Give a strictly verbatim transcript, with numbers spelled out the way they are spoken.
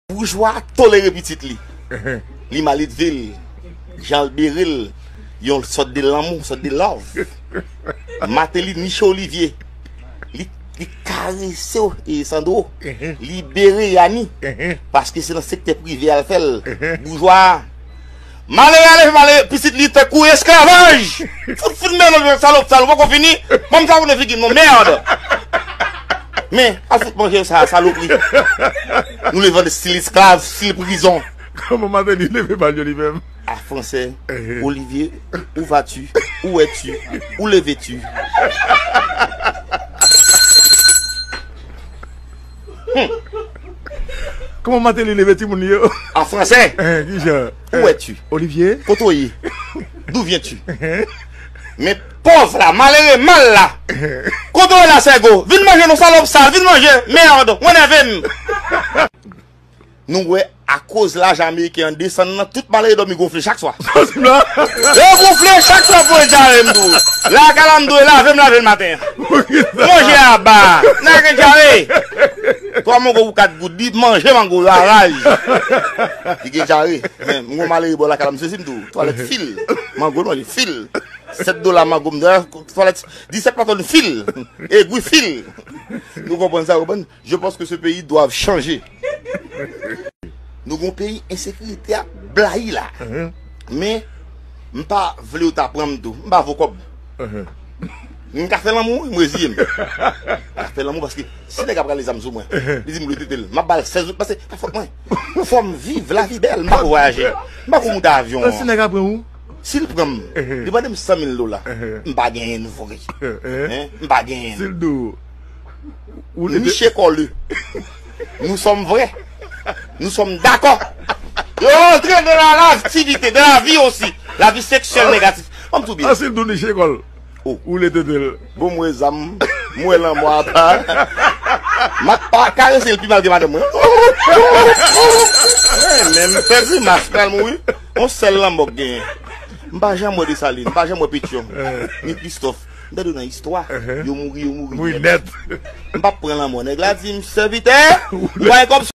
Boujwa a tolere pitit li. Li maledve l. Jan l bere l, yon sòt de lanmou, sòt de love. Mateli niche Olivye. Li, li karese, e, Sandro. Li bere Yani. Paske se nan sektè prive a l fè l. Boujwa a. Malere a leve, malere, pitit li te kouri esklavaj. Fout, fout men nan salop, salop, poko fini. Ban m sa pou nan figi m non, merde. Men, al fout manje sa, salopri. Nou leve an stil esklav, stil prizon. Kòman Mateli leve pa joli menm? A franse, Olivier, où vas-tu? Où es-tu? Où leves-tu? Kòman Mateli leve timoun li yo? An franse. Kijan? Où es-tu? Olivier. Kote w ye? D'où viens-tu? Men pòv la, malere mal la. Kote w ye la, Sègo? Vin manje non, salòp sal, vin manje. Merde, w enève m. Nou wè, akoz lajan ameriken an desann nan, tout malere dòmi gonfle chak swa. Yo gonfle chak swa pou e dyare, m di w. Lakay la, m dwe lave, m lave l maten an. Manje aba, nan gen dyare. Twa mango pou kat goud, li manje mango yo a raj. Li gen dyare. Men, m gon malere bò lakay la, m sezi, m di w. Twalèt fil. Mango l manje fil. Sèt dola mango m dèyè, twalèt, disèt patòn fil. Egwi fil. Nou konprann sa, konprann? Je pense que ce pays doit changer. Nou gon peyi ensekirite a blayi la. Men, m pa vle yo ta pran m tou. M pa vo kòb. M ka fè lanmou, wi, m reziye m. M ka fè lanmou paske si nèg ap rale zam sou mwen, li di m lwe tete l, m ap ba l sèz goud, paske pa fòt mwen. Fò m viv, lavi bèl, m pa ko vwayaje. M pa ko moute avyon. Si nèg ap pran ou? Si l pran m, li mande m san mil dola. M pa genyen l vre. M pa genyen l. Si l di w, ou te... Niche kò l. Nous sommes vrais. Nous sommes d'accord. Yo antre dans la, l'activité, dans la vie aussi. La vie sexuelle négative. Ban m tou byen. An si l di w niche kò l. Ou le tete l. Bon, m wè zam, m wè lanmò apa. M ap pa karese l pi mal ke madanm mwen. Men m pèdi mas pral mouri. On sèl lanmò k genyen. M pa janm wè Desalin, m pa janm wè Petyon, ni Kristòf. M tande nan istwa, yo mouri, yo mouri nèt. M p ap pran lanmò. Nèg la di m, sèvitè, m pa gen kòb